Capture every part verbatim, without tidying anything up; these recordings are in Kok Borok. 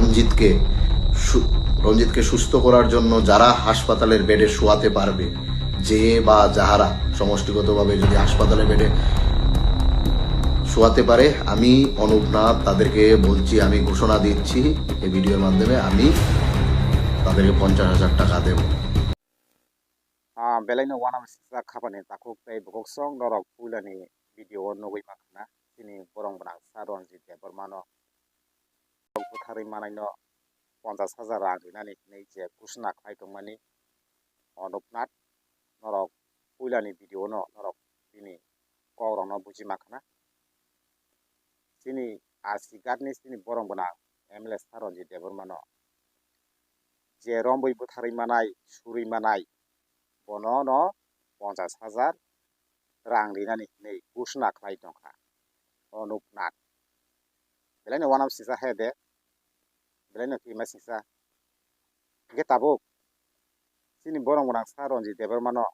রঞ্জিতকে সু-, রঞ্জিতকে সুস্থ করার জন্য যারা হাসপাতালের বেডে শোয়াতে পারবে, যে বা যাহারা সমষ্টিগতভাবে যদি হাসপাতালের বেডে শোয়াতে পারে, আমি অনুপ নাথ তাদেরকে বলছি, আমি ঘোষণা দিচ্ছি এই ভিডিওর মাধ্যমে, আমি তাদেরকে পঞ্চাশ হাজার টাকা দেব। Ah, belai no uanama sijak khapani takhuk tei bukhuk song norok puilani video o nugwi mankha na, chini borong gwnang sa Ranjit Debbarma no butharwi manai no ponchash hajar rang rinani hinwi je ghosna khlai tongmani Anup Nath, norok puilani video no norok bini kok rok no buji mankha na. Chini R C Ghat ni chini borong gwnang M L A sa Ranjit Debbarma no je rombwi butharwi manai, surwi manai, bono no ponchash hajar rang rinani hinwi ghosna khlai tongkha Anup Nath. Belai no uanama sijak he de, belai no kima sijak. Hingke tabuk chini borong gwnang sa Ranjit Debbarma no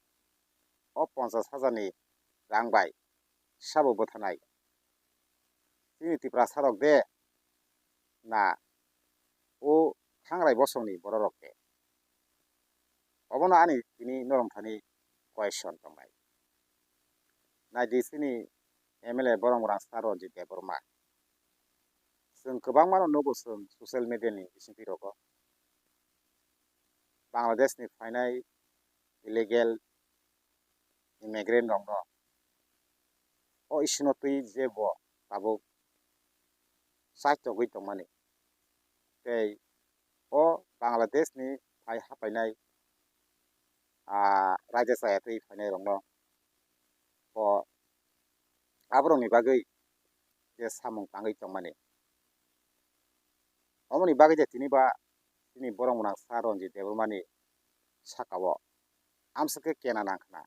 o ponchash hajar ni rang bai sabo bwtharnai. Chini Tiprasa rok de na o hangrai bosongni borok rok de? Obono ani tini norok thani question tongnai. Naidi chini M L A borong gwnang sa Ranjit Debbarma. Chwng kwbangma no nugo chwng social media ni bisingtwi rogo. Bangladesh ni phainai illegal immigrant rok no o issue no twi je bo tabuk chai togwi tongmani. Tei o Bangladesh ni phai hapainai, ah, raida chaya twi phainai rok no bo aborok ni bagwi je samung tangwi tongmani. Omoni bagwi je tini ba chini borong gwnang sa Ranjit Debbarma ni saka o amswk khe kena nang khna.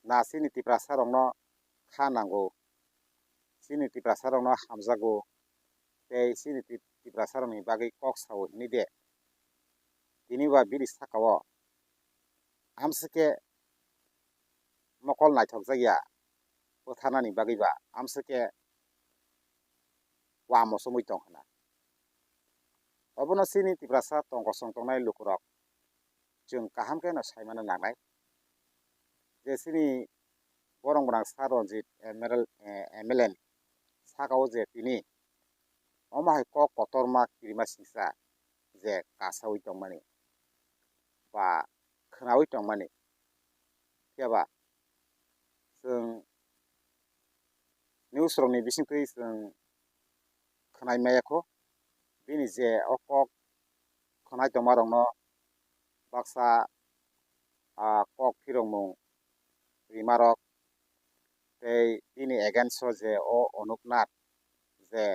Na chini Tiprasa rok no kha nango, chini Tiprasa rok no hamjago, tei chini Tip-, Tiprasa rok ni bagwi kok sao hinwi de. Tini ba bini saka o amswk khe mokol naithok jak ya, bwtharnani bagwi ba amswk khe wamo chumui tong khna. Obono chini Tiprasa tong kosong tongnai lukurok chwng kaham khe no sai mano nangnai je chini borong gwnang sa Ranjit M L A, eh, M L A ni saka o je tini omo hai kok kotorma kirima singsa je kasaui tongmani ba khwnaui tongmani. Phiya ba chwng news rokni bisingtwi chwng khwnai maya kho, bini je o kok khwnai tongma rokno baksa, ah, kok phirokmung rima rok tei bini against o je o Anup Nath je,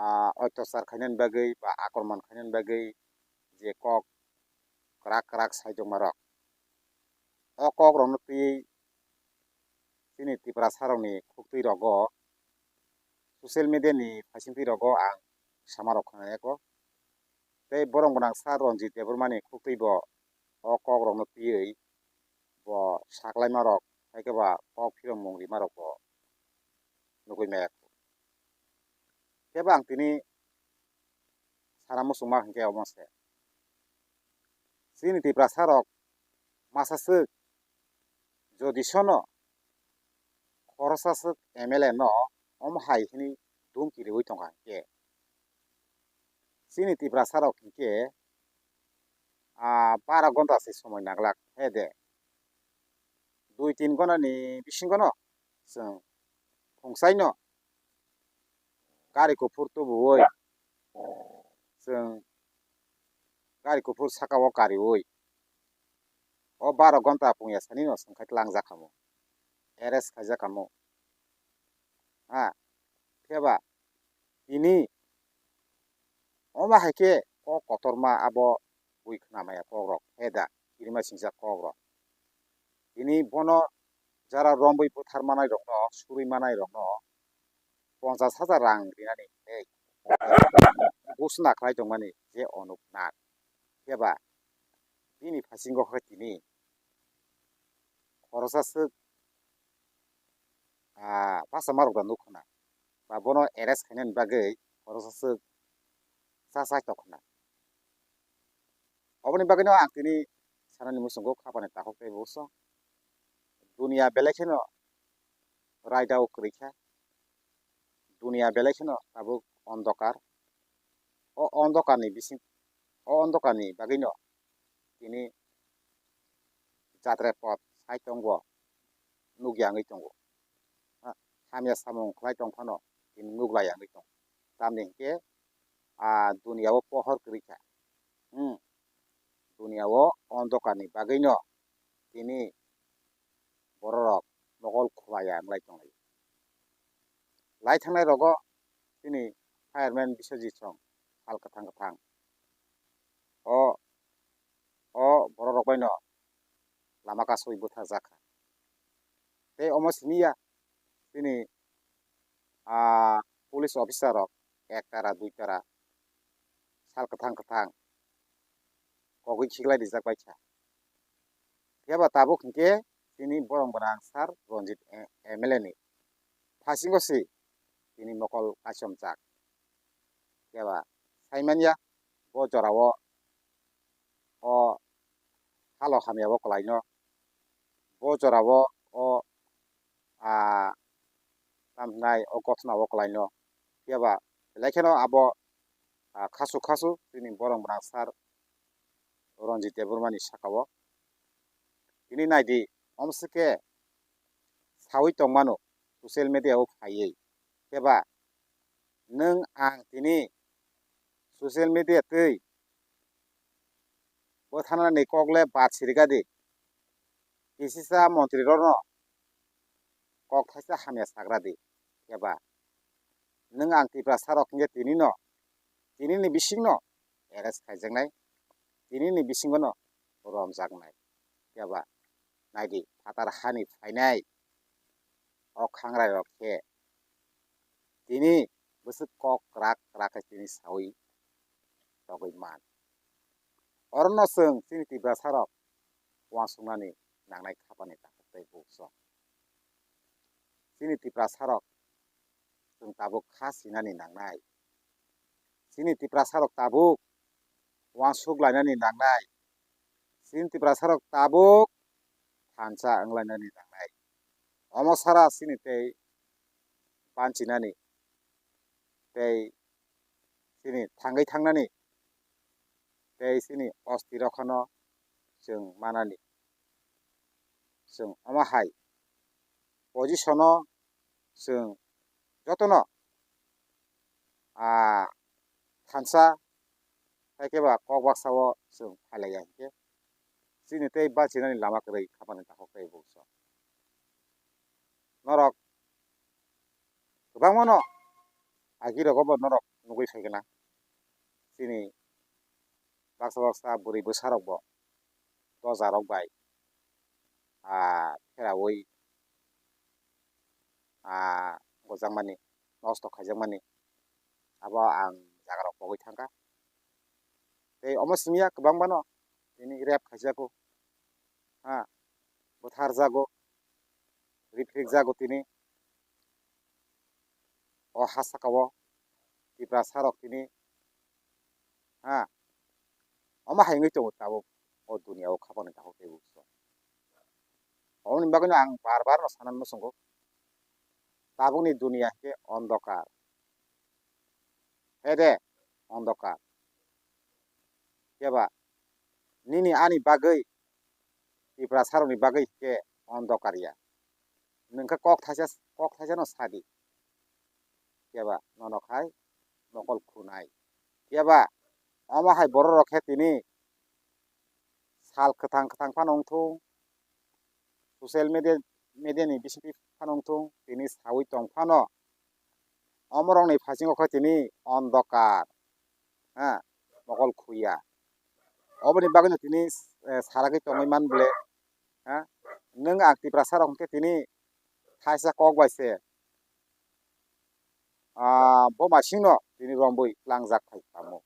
ah, oitosar khainani bagwi ba akromon khainani bagwi je kok kwrak kwrak sai tongma rok. O kok rokno twiwi chini Tiprasa rokni khuktwi rogo, social media ni phaisingtwi rogo ang sama rok khna yako. Tei borong gwnang sa Ranjit Debbarma ni khuktwi bo o kok rokno twiwi bo saklaima rok, hai khe ba kok phirokmung rima rok bo nugwi maya kho. Khe ba ang tini sana muchungma hinkhe omo se. Chini Tiprasa rok masa swk jodi sono khoroksa swk M L A no omo hai hini dum kiriwi tongkha hinkhe chini Tiprasa rok hinkhe, ah, bara gonta se somoi naglak he de. Dui tin gonani bisingo no chwng khungsaino gari kuphur tubuwi chwng gari kuphur saka o kariwi o baro gonta pungya sani no chwng khai tlangjak khamu, arrest khaijak khamu. Ha, phiya ba tini omo hai khe kok kotorma abo bui khna maya kok rok he da, kirima singsa kok rok. Tini bono jara rombui buthar manai rokno, surui manai rokno ponchash hajar rang rinani hinwi ghosna khlai tongmani je Anup Nath. Phiya ba bini phasingo khe tini khoroksa swk, ah, bachama rok da nuk khna ba bono arrest khainani bagwi khoroksa swk cha chai tong khna. Oboni bagwino ang tini sanani muchungo khapani takhuk tei buso. Duniya belai kheno raida o kwrwi kha. Duniya belai kheno tabuk ondokar. O ondokarni bising, o ondokarni bagwino tini jatre pot sai tongo, nukya wngwi tongo. Ha, hamya samung khlai tong phano tini nuklai wngwi tongo. Tamni hinkhe, a, duniya o pohor kwrwi kha. Hmm. Duniya o ondokarni bagwino tini bororok mokol khulaiya wng lai tonglai. Lai thangnai rogo chini fireman Biswajit song sal kwthang kwthang o, o bororok baino lama kasui butharjak kha. Tei omo simi ya chini, ah, police officer rok ek tara dui tara sal kwthang kwthang kogwi khiklai rijak bai kha. Phiya ba tabuk hinkhe chini borong bwrang sir Ranjit M L A ni phasingo se tini mokol kaichomjak. Phiya ba sai manya bo jorao o halo hamya bo kwlaino, bo jorao o, a, tamo hwnai o gothna o kwlaino. Phiya ba belai kheno abo, a, khasu khasu chini borong bwrang sir Ranjit Debbarma ni saka o. Tini nai di, omo se khe saui tong mano social media o phaiwi. Phiya ba nwng ang tini social media twi bwtharnani kok le bad sirika di. Kisisa montri rokno kok thaisa hamya sagra di. Phiya ba nwng ang Tiprasa rok hinkhe tini no, tini ni bising no arrest khaijaknai, tini ni bisingo no romjaknai. Phiya ba nai di, phatar hani phainai o khangrai rok khe tini bwswk kok kwrak kwrak khe tini saui togwi man. Orono chwng chini Tiprasa rok uansuknani nangnai khapani takhuk tei buksong. Chini Tiprasa rok chwng tabuk kha sinani nangnai. Chini Tiprasa rok tabuk uansuk lainani nangnai. Chini Tiprasa rok tabuk thansa wng lainani nangnai. Omo sara chini tei banchinani tei chini thangwi thangnani tei chini osti rokno chwng manani. Chwng omo hai position o chwng jotono, ah, thansa, hai khe ba kok baksa o chwng phailaiya hinkhe chini tei bachinani lama kwrwi khapani takhuk tei buksong. Norok kwbangmano agi rogo bo norok nugwi phaikha na. Chini baksa baksa bwrwi bwsa rok bo doja rok bai, ah, pherawi, ah, gojakmani, nosto khaijakmani abo ang jaga rok pogwi thangkha. Tei omo simi ya kwbangmano tini rape khaijago, ha, bwtharjago, riprikjago tini o ha saka o Tiprasa rok tini, ha, omo hai wngwi tongo tabuk o duniya o khapani takhuk tei buksong. Oboni bagwino ang bar bar no sanani muchungo, tabukni duniya hinkhe ondokar. He de, ondokar. Phiya ba nini ani bagwi, Tiprasa rokni bagwi hinkhe ondokar ya. Nwng khe kok thaisa, kok thaisa no sadi. Phiya ba nono khai mokol khunai. Phiya ba omo hai borok rok khe tini sal kwthang kwthang phano wngthung, social media, media ni bisingtwi phano wngthung, tini saui tong phano omorokni phasingo khe tini ondokar, ha, mokol khuya. Oboni bagwino tini, eh, saragwi tongwi man bole, ha, nwng ang Tiprasa rok hwnkhe tini thaisa kok bai se, ah, bo masingno tini rombwi tlangjak phai tamo.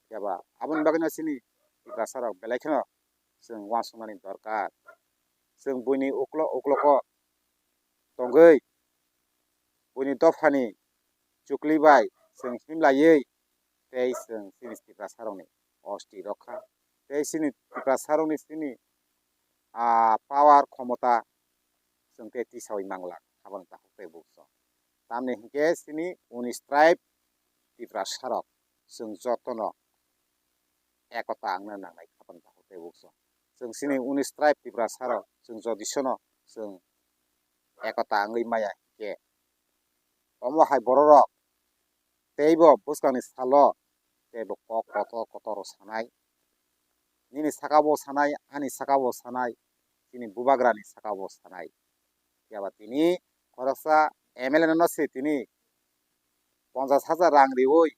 Phiya ba aboni bagwino chini Tiprasa rok belai kheno chwng uansuknani dorkar. Chwng buini uklo-, ukloko tongwi buini dophani chukli bai chwng himlaiwi tei chwng chini Tiprasarokni osti rok kha. Tei chini Tiprasarokni chini, ah, power khomota chwng tei tisaui manglak, aboni takhuk tei bukchung. Tamni hinkhe chini unis tribe Tiprasarok chwng jotono ekota wngna nangnai, aboni takhuk tei bukchung. Chwng chini unis tribe Tiprasarok chwng jodi sono chwng ekota wngwi maya hinkhe, omo hai bororok teibo bwskangni salo teibo kok kotor kotor sanai, nini sakao sanai, ani sakao sanai, chini bubagrani sakao sanai. Phiya ba tini khoroksa M L A no se tini ponchash hajar rang riwi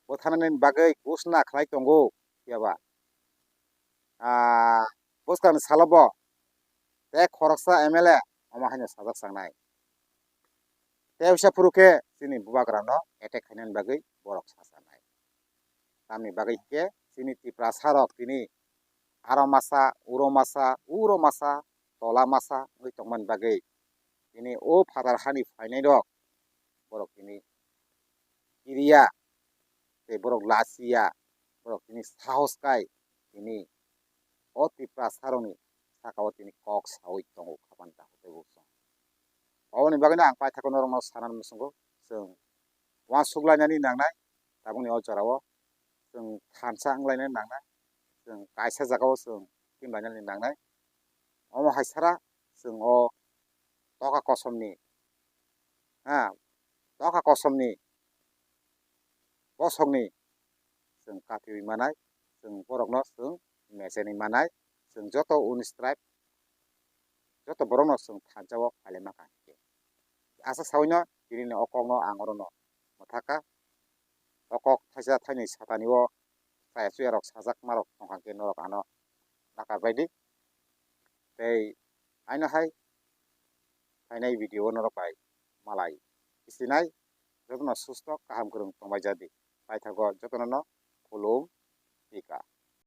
bwtharnani bagwi ghosna khlai tongo. Phiya ba, ah, bwskangni salo bo tei khoroksa M L A omo haino sajak sangnai. Tei uisa phuru khe chini bubagrano attack khainani bagwi borok sa sanai. Tamni bagwi hinkhe chini Tiprasarok tini aro masa, uro masa, uro masa, tola masa wngwi tongmani bagwi tini o phatar hani phainairok borok tini kiriya tei borok lachiya, borok tini sahos kai tini o Tiprasarokni sakao tini kok saui tongo, kha bani takhuk tei bukchung. Oboni bagwino ang paithakgo norokno sanani muchungo, chwng uansuk lainani nangnai, tabukni o jorao chwng thansa wng lainani nangnai, chwng kaisa jagao chwng him lainani nangnai. Omo hai sara chwng o toka kosomni, ha, toka kosomni bosongni chwng katiwi manai, chwng borokno chwng mechenwi manai, chwng joto unis tribe, joto borokno chwng thansa o phailai maka hinkhe. Asa sawino tini o kokno ang orono mwthaka. O kok thaisa thaini satani o chaya chuya rok sajak ma rok tongkha khe norok ano nakar bai di. Tei aino hai phainai video o norok bai malai kisinai, jotono susto kaham kwrwng tongbai jadi. Paithago jotono no khulum tika.